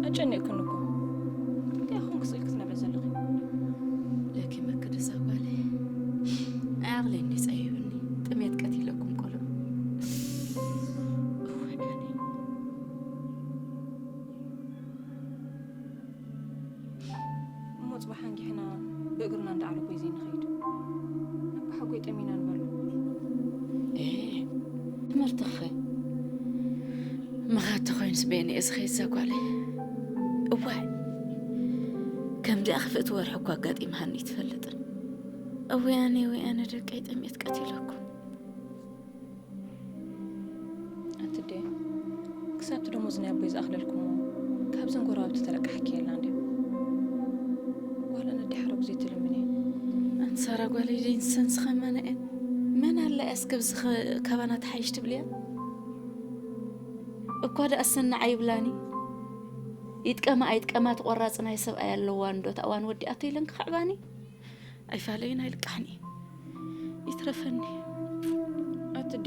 ኣጨኒቕክኒ እኮ። እንታይ ኾንክ ስኢልክ ትነብሪ ዘለኺ? ለኪ መክድሳ ጓለይ። ኣይ ኣቕለይ እንዲ ጸይብኒ። ጥሜት ቀቲለኩም ቆልዑ። እወ ዳኒ። እሞ ጽባሕ ኣንጊሕና ብእግርና እንዳ ዓለጎይ ዘይንኸይድ? ኣባሓጎይ ጠሚና ንበሎ። ኤ፣ ትምህርትኸ? ምኻድ ተኾይኑስ በየነይ እየ ዝኸይድ እዛ ጓለይ? እዋይ፣ ከምዚኣ ክፍእቲ ወርሒ እኮ ኣጋጢምሃኒ ኣይትፈልጥን። እወይ ኣነ፣ ወይ ኣነ ደቀይ ጥሜት ቀቲለኩም። ኣትዴ፣ ክሳብ እቲ ደሞዝ ናይ ኣቦይ ዝኣኽለልኩሞ፣ ካብዘን ጎረባብቲ ተለቃሕኪ የላን ድዩ? ጓል ኣነ ድሓር ግዜ ትልምኒ። ኣንቲ ሳራ ጓለይ ደይ ንሰን ዝኸመነ እየን። መን ኣላ እያ እስከ ብዚ ኸ-፣ ካባና ትሓይሽ ትብልያ? እኳ ደኣ ሰናዓ ይብላኒ። ይጥቀማ ኣይጥቀማ ተቖራጺ ናይ ሰብኣይ ኣለዋ እንዶ፣ እታ እዋን ወዲኣቶ ኢለን ክኽዕባኒ። ኣይፋለይን ኣይልቃሕን እየ። ይትረፈኒ። ኣትዴ፣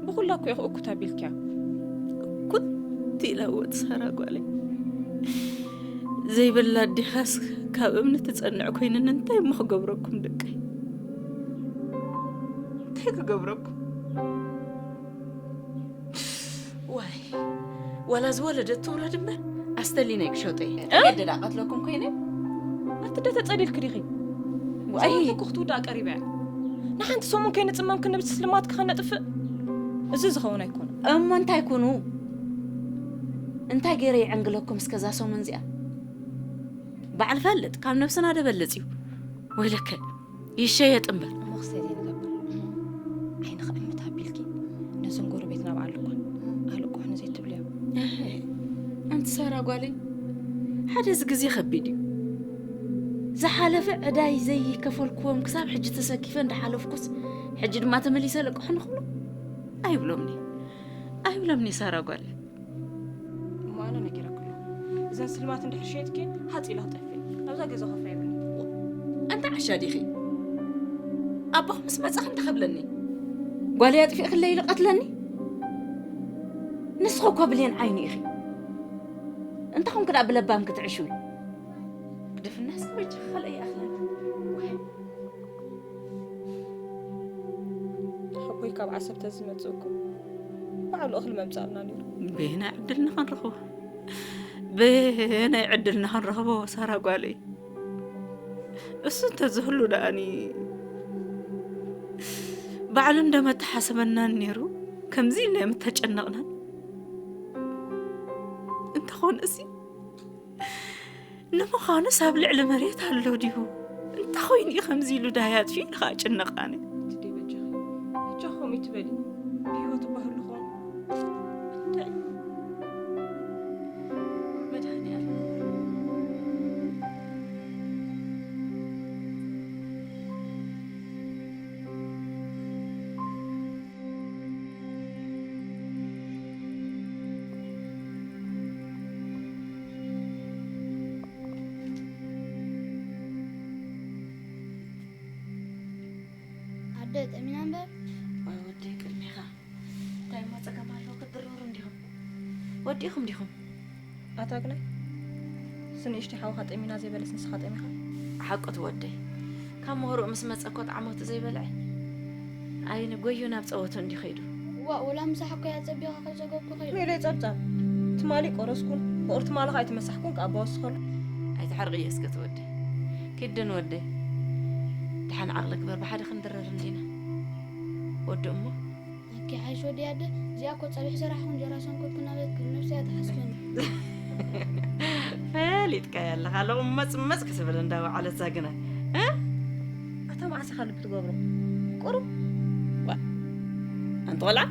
ብኹላ እኮ ኢኹ እኩት ኣቢልክያ። እኩት ኢላ ወጥ ሳራ ጓለይ። ዘይብላ ኣዴኻስ ካብ እምኒ ትጸንዕ ኮይነን እንታይ እሞ ክገብረኩም ደቀይ? እንታይ ክገብረኩም? ዋይ፣ ዋላ ዝወለደት ትውለድ እምበር፣ ኣስተሊነ ክሸጦ እየ። እ? ተገደዳ ቀትለኩም ኮይነ? ኣቲ ደ ተጸሊልክ ዲኺ? ዋይ። ጽምብልቲ እኮ ክትውዳእ ቀሪባ እያ። ንሓንቲ ሰሙን ከይንጽመም ክንብል ስልማትኪ ከነጥፍእ? እዚ ዝኸውን ኣይኮነን። እሞ እንታይ ኩኑ? እንታይ ገይረ ይዕንግለኩም እስከ እዛ ሰሙን እዚኣ? በዓል ፈልጥ፣ ካብ ነብስና ደበልጽ እዩ። ወይለከ፣ ይሸየጥ እምበር። እሞ ክስታይ ዘይንገብር? ዓይኒ ክዕምት ኣቢልኪ ነዞም ጎረቤትና በዓል ድኳን ኣልቅሑ ንዘይትብልዮም። እህ፣ ኣንቲ ሳራ ጓለይ፣ ሓደ እዚ ግዜ ከቢድ እዩ። ዝሓለፈ ዕዳይ ዘይከፈልክዎም ክሳብ ሕጂ ተሰኪፈ እንዳሓለፍኩስ፣ ሕጂ ድማ ተመሊሰ ለቅሑ ንኽብሎ ኣይብሎምኒ። ኣይብሎምኒ ሳራ ጓለይ። እሞ ኣነ ነጊረኪ ኣለኹ። እዘን ስልማት እንድሕር ሸይጥኪ፣ ሃጽ ኢላ ክጠፍእ። ኣብዛ ገዛ ኮፍ ኣይብልን። ኣንታ ዓሻ ዲኺ? ኣቦኽ ምስ መጻ ክንዲ ክብለኒ? ጓለይ ኣጥፊእክለይ ኢሉ ቀትለኒ? ንስኺ እኮ ብሌን ዓይኒ ኢኺ። እንታይ ኾንክ ደኣ ብለባም ክትዕሽዊ? ግደፍና እስኪ በጃኻ፣ ካልእ ይኣኽለና። ኣቦይ ካብ ዓሰብ ተዝመጽእ እኮ ባዕሉ እኽሊ መምጻእልና ነይሩ። በየናይ ዕድልና ክንረኽቦ? በየናይ ዕድልና ክንረኽቦ ሳራ ጓለይ? እሱ እንተዝህሉ ደኣኒ ባዕሉ እንደመተሓሰበናን ነይሩ፣ ከምዚ ኢልና ምተጨነቕናን። እንተኾነ እሲ ንምዃኑስ ኣብ ልዕሊ መሬት ኣሎ ድዩ? እንታይ ኾይኑ እዩ ከምዚ ኢሉ ዳያት ፊል ኸዓ ጭነቕ ኣነ። እቲ ደይ በጃኺ፣ በጃኺ ከምኡ ይትበሊ። ብህይወት እባ ህሉ ኾን። እንታይ? መድኃኒዓለም። ኣደ ጠሚና እምበር። ዋይ ወደይ ቅድሜኻ። እንታይ እሞ ጸገም ኣለዎ? ክትድረሩ እንዲኹም። ወዲኹም ዲኹም? ኣታ ግናይ፣ እሱ ንእሽተይ ሓውኻ ጠሚና ዘይበለስ ንስኻ ጠሚኻ? ሓቁ እቲ ወደይ። ካብ ምህሮኡ ምስ መጸ እኮ ጣዕሞቱ ዘይበልዐ። ኣይ ንጎዩ ናብ ጸወቱ እንዲ ኸይዱ። ዋእ፣ ወላ ምሳሕ እኮ እያ ጸቢኻ ከይጸገብኩ ኸይዱ። ሜለይ ጸብጻብ። ትማሊ ቆረስኩን፣ ብቑር ትማሊ ኸኣ ኣይተመሳሕኩን ከኣ ኣባ ወስኸሉ። ኣይትሓርቕዮ እስከ እቲ ወደይ። ኪድን ወደይ። ደሓን ዓቕሊ ግበር፣ ብሓደ ክንድረር እንዲና። ወዲ እሞ። ኣኪ ሓይሽ ወዲ ኣደ፣ እዚኣ እኮ ጸብሒ ሰራሕኹም እንጀራ ሰንኮትኩ እናበለት ክብነብሰያ ትሓስበኒ። ፈሊጥካያ ኣለኻ፣ ለቑመጽመጽ ክትብል እንዳወዓለት እዛ ግና። እ? ኣታ መዓስ ኢኻ ልቢ ትገብሮ? ቁሩብ። ዋ፣ ኣንቲ ቆልዓ?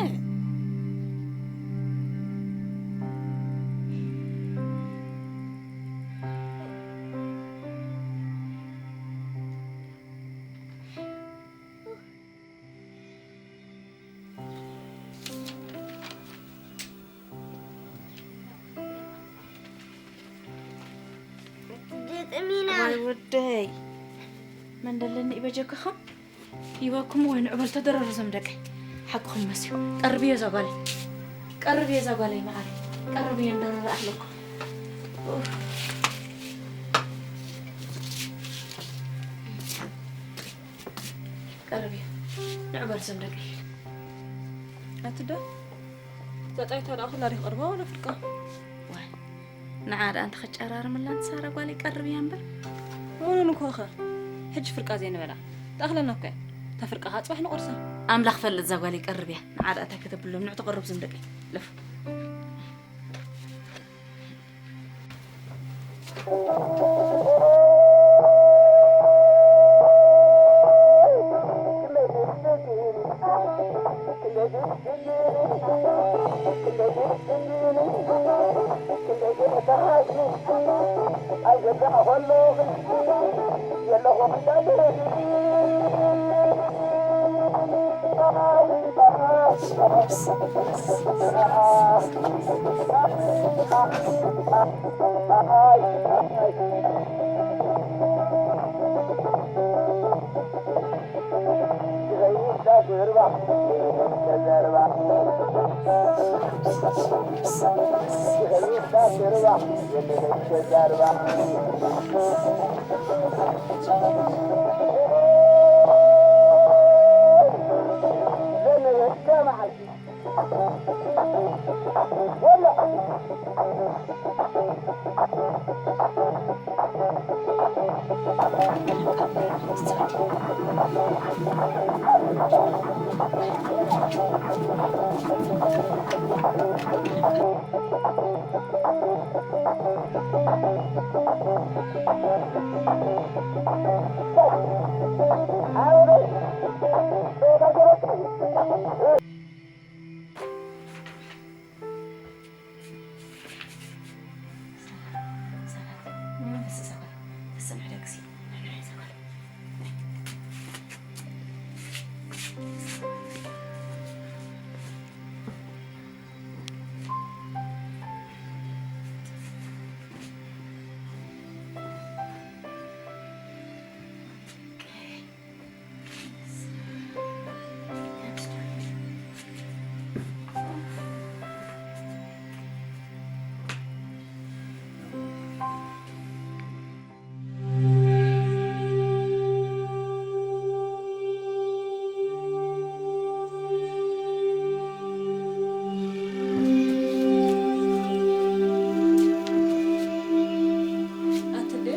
እ። ግጥሚና። ዋይ ወደይ፣ መን ደለኒ በጀክኻ? ይበኩም ወይ ንዕበል ተደረሩ ዘም ደቀይ። ሓቅኹም መስዩ። ቀርብዮ እዛ ጓለይ። ቀርብዮ እዛ ጓለይ መዓረይ። ቀርብ እየ እንዳረኣለኩ። ቀርብ እየ። ንዕበር ሰም ደቂ። ኣቲ ዶ? እዛ ጣይታ ደኣ ኩላ ዲኽ ቅርባ ወላ ፍርቃ? ዋይ፣ ንዓ ደኣ እንተ ኸጨራርምላ ንሳራ ጓል ይቀርብ እያ እምበር። ምኑን እኮ ኸ? ሕጂ ፍርቃ ዘይንበላ። ተኣኽለና እኮ እያ። እታ ፍርቃ ኸኣ ጽባሕ ንቑርሳ። ኣምላኽ ፈልጥ እዛ ጓል ይቀርብ እያ። ንዓ ደኣ እንታይ ከተብሎም ንዕ ትቐርብ ዝም ደቂ። ለፍ። ኣትንዴ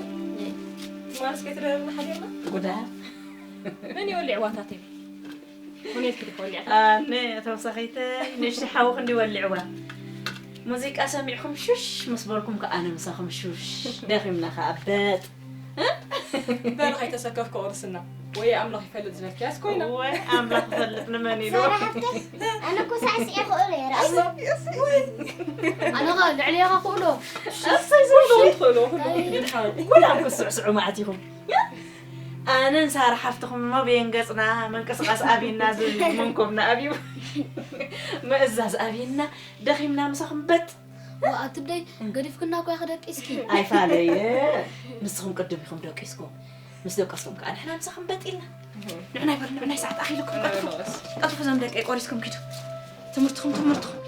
ማለስ ከይትደረብና ሓዲርና ጉዳ መን ይወልዕ ዋታተይ? ሁኔት ክዲ ወልዕ ኣነ ተወሳኺተይ ንእሽቲ ሓዊ ክንዲ ወልዕዋ ሙዚቃ ሰሚዕኩም ሹሽ ምስ በልኩም ከኣ ኣነ ምሳኹም ሹሽ ደኺምና ከኣ በጥ በል ከይተሰከፍኩ ቅርስና ወይ ኣምላኽ ይፈልጥ ዝበልክያስ ኮይና ወይ ኣምላኽ ይፈልጥ ንመን ኢሉ ኣነ እኮ ሳዕስዒ ክእሎ እየ ርኣይ ኣነ ኸ ልዕልየኻ ክእሎ ኣሰይ ዝብሎ ይኽእሎ ኩሉ ኩላም ክስዕስዑ ማዕት ኢኹም ኣነን ሳራ ሓፍትኹም እሞ ብየን ገጽና ምንቅስቃስ ኣብይና ዝብል መንኮብና ኣብዩ ምእዛዝ ኣብይና ደኺምና ምሳኹም በጥ ወኣትብደይ ገዲፍክና እኮ ኢኺ ደቂስኪ ኣይፋለየ ንስኹም ቅድም ኢኹም ደቂስኩም ምስ ደቀስኩም ከዓ ንሕና ምሳኹም በጥ ኢልና ንዕናይ በሉ ንዕናይ ሰዓት ኣኺልኩም ቀጥፉ ቀጥፉ ዞም ደቀይ ቆሪስኩም ኪዱ ትምህርትኹም ትምህርትኹም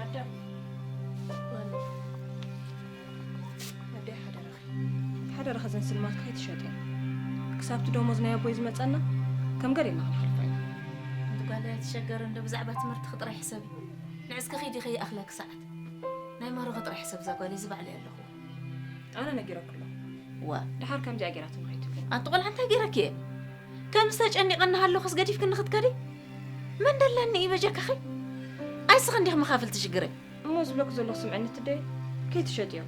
ኣደ ኣደ ሓደራኺ ሓደራኺ እዘን ስልማት ከይትሸጥዮ ክሳብቲ ደሞዝ ናይ ኣቦይ ዝመፀና ከም ገር ኢልና ክንሓልፋ ኢና። እንቲ ጓል ኣይትሸገር እንዶ ብዛዕባ ትምህርትኺ ጥራይ ሕሰቢ። ንዕስኪ ኺዲ ኸይኣኽለኪ ሰዓት። ናይ መሮኸ ጥራሕ ሕሰብ እዛ ጓል እዚ ባዕለይ ኣለኹ። ኣነ ነጊረኩ ኣለኹ። ዋ። ደሓር ከምዚኣ ገይራትኒ ከይትብለኒ። ኣንቲ ቆልዓ እንታይ ገይረኪ እየ? ከምዚ ተጨኒቐ እናሃለኹስ ገዲፍክኒ ክትከዲ? መን ደለኒ እዩ በጀካኺ? ኣይስኺ እንዲኺ መኻፍልቲ ሽግረይ። እሞ ዝብለኪ ዘለኹ ስምዕኒ ትደይ፣ ከይትሸጥዮ።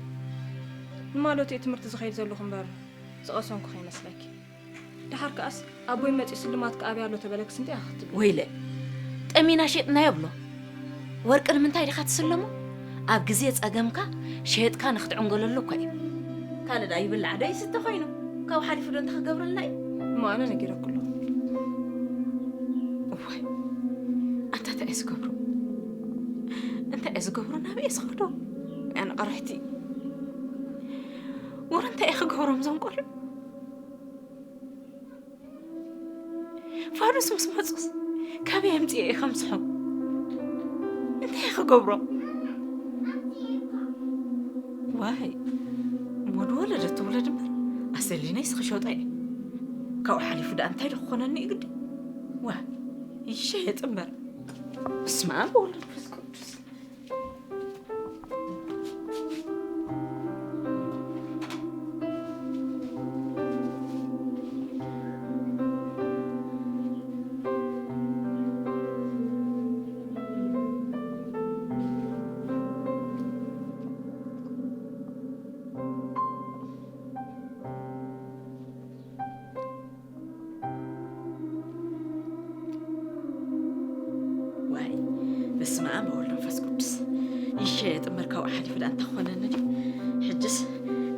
ንማለቱ እየ ትምህርቲ ዝኸይድ ዘለኹ እምበር ዝቐሰንኩ ከይመስለኪ። ደሓር ከኣስ ኣቦይ መጺኡ ስልማት ከኣበይ ኣሎ ተበለክስ እንታይ ኢኻ ክትብሊ? ወይለ፣ ጠሚና ሸጥናዮ ብሎ። ወርቂ ንምንታይ ዲኻ ትስለሞ? ኣብ ግዜ ጸገምካ ሸየጥካ ንኽትዕንገለሉ እኳ እዩ። ካልእ ደኣ ይብላዕ ዶ ይስተ ኮይኑ? ካብኡ ሓሊፉ ዶ እንታይ ክገብረልና እዩ? እሞ ኣነ ነጊረኩ ኣለኹ። እዋይ፣ ኣንታ እንታይ እየ ዝገብሮ? እንታይ እየ ዝገብሮ? ናበይ እየ ዝኸዶ? ኣነ ቐርሕቲ። ወረ እንታይ እየ ክገብሮም እዞም ቆልዑ? ፋኑስ ምስ መጹስ ካበይ ኣምጽኤ እየ ከምስሖም? እንታይ እየ ክገብሮም? ዋይ፣ እሞ ድወለደት ትውለድ እምበር፣ ኣሰሊነይስ ክሸጦ እየ። ካብኡ ሓሊፉ ደኣ እንታይ ዶ ክኾነኒ እዩ ግዲ? ዋ፣ ይሸየጥ እምበር። በስመ ኣብ ወወልድ ወመንፈስ ቅዱስ። ዋይ፣ በስመ ኣብ ወወልድ ወመንፈስ ቅዱስ። ይሸየጥ እምበር ካብኡ ሓሊፉ ደኣ እንታይ ክኾነኒ ድዩ? ሕጅስ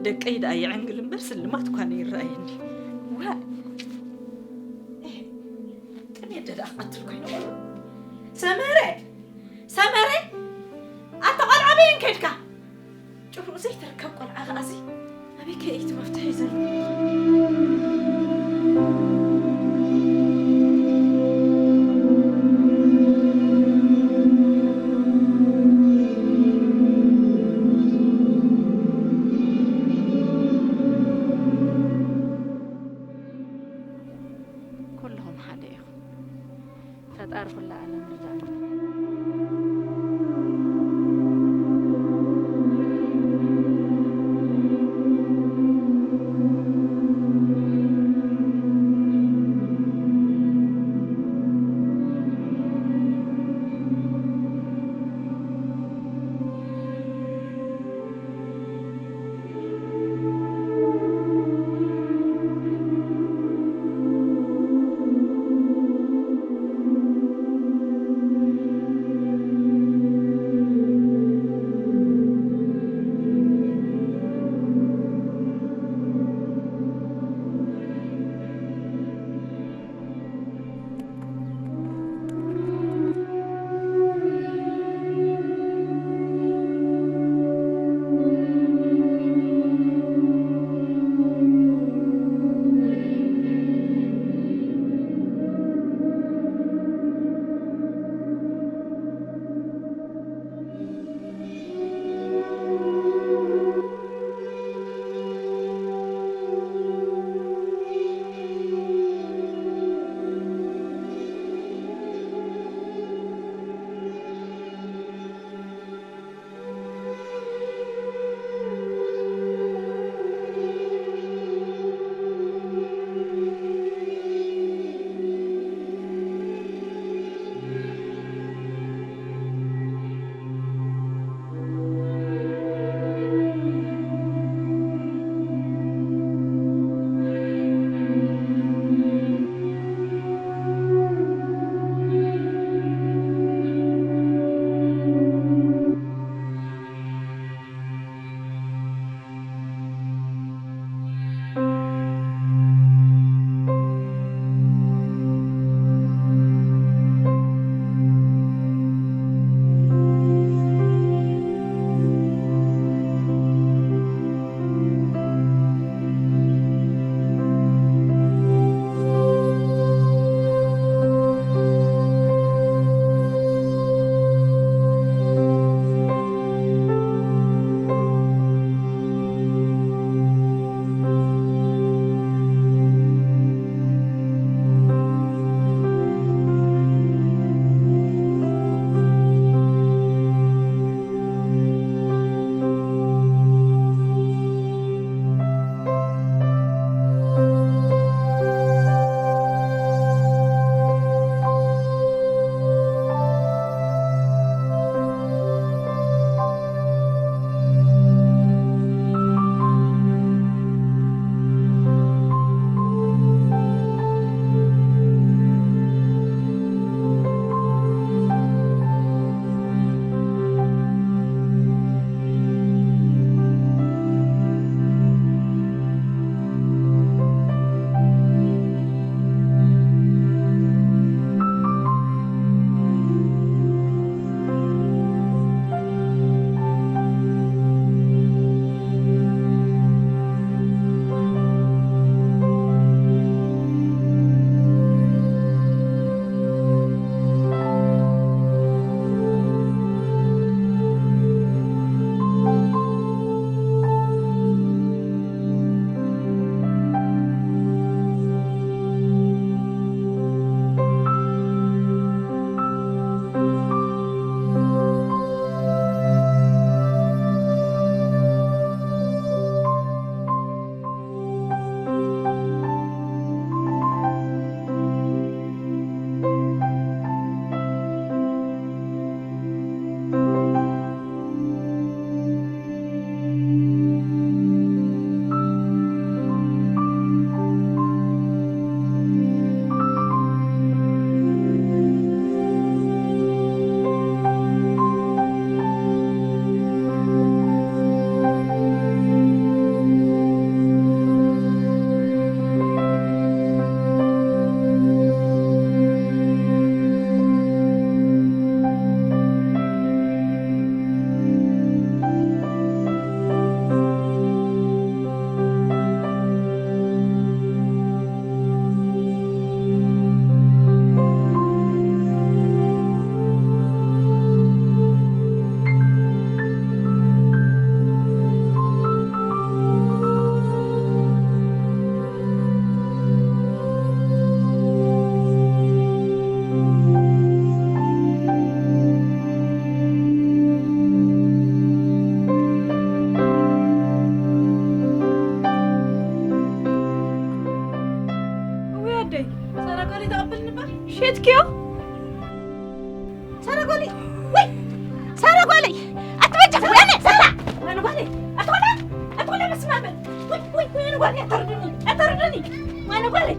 ደቀይ ደኣ ይዕንግል እምበር ስልማት እኳ ይረኣየኒ። ዋይ፣ ጥሜት ደኣ ክቐትል ኮይኑ። ሰመረ! ሰመረ! ኣታ ቆልዓ ኣበየን ከድካ? ጭፍሩ ዘይትርከብ ቆልዓ ከኣሲ ኣበይ ከየይቲ መፍትሒ እዩ ዘሎ? ኩልኹም ሓደ ኢኹም። ፈጣሪ ኩላ ዓለም ርዳእ። ደይ፣ ሳራ ጓለይ ተቐበልኒ እባ። ሸጥክዮ? ሳራ ጓለይ፣ ወይ! ሳራ ጓለይ! ኣትበጃ፣ ወይ ኣነ፣ ሳራ! ኣነ ጓለይ፣ ኣትኾላ፣ ኣትኾላ፣ በስመ ኣብ በል። ወይ፣ ወይ፣ ወይ፣ ኣነ ጓለይ፣ ኣተርድኒ፣ ኣተርድኒ። ኣነ ጓለይ፣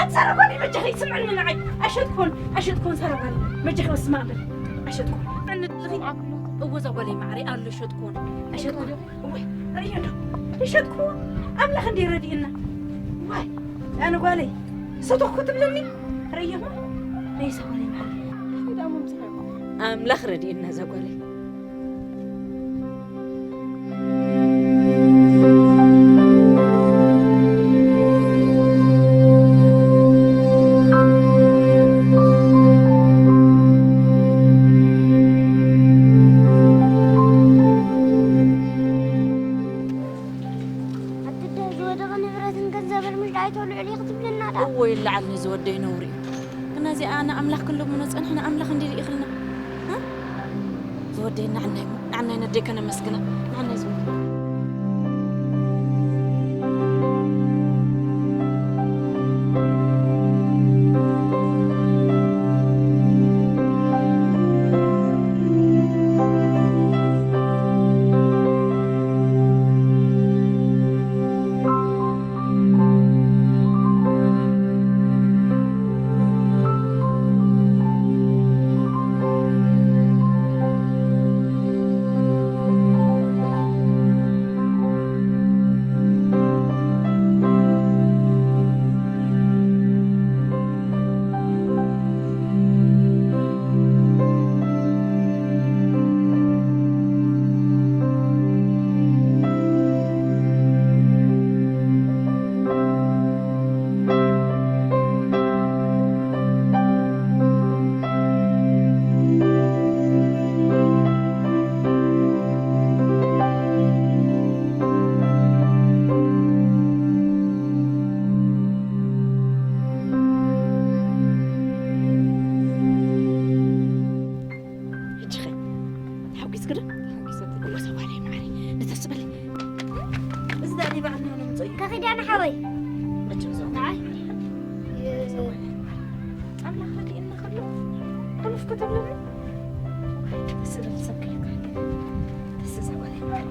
ኣት ሳራ ጓለይ፣ በጃኺ ስምዕኒ ንዓይ። ኣሸጥኩን፣ ኣሸጥኩን ሳራ ጓለይ፣ በጃኺ በስመ ኣብ በል። ኣሸጥኩን። ኣነ ድልኺ፣ እወ፣ እዛ ጓለይ ማዕረይ ኣሎ፣ ሸጥኩን፣ ኣሸጥኩን። እዋይ፣ ርእዮ ዶ? ይሸጥኩ ኣምላኽ እንደ ረድእና። ዋይ፣ ኣነ ጓለይ፣ ሰተኹ ትብለኒ? ርእዮ፣ ርእዮ ሰ ጓለይ መዓረይ። ኣምላኽ ረድእና እዛ ጓለይ። ኣቲ ደህ ዝወደቐ ንብረትን ገንዘብን ምሽ ኣይተልዕሊ ክትብልና ደኣ። እወ ይለዓል ንዝወደይ ነውሪ እዩ። ግና እዚኣ ንኣምላኽ ክንልምኖ ጸንሕና ኣምላኽ እንዲ ልኢኽልና። እ? ዝወደይ ንዓናይ እሞ፣ ንዓናይ ነደይ ከነመስግና፣ ንዓናይ ዝወደይ። ሕጂ ኸ ተሓጒስኪ ዶ? ተሓጒሰ። እወ፣ እዛ ጓለይ መዓረይ፣ ንተስበለይ። እዚ ደኣ ሊባዕና ነው ምጸዩ። ከኺዳነ ሓወይ። መቸም ዘው። ንዓይ? ኣምላኽ ረድእና ከሎ፣ ሕሉፍ ከተብለኒ። ደስ ዝብል ሰብ ከይብካ። ደስ እዛ ጓለይ መዓረይ።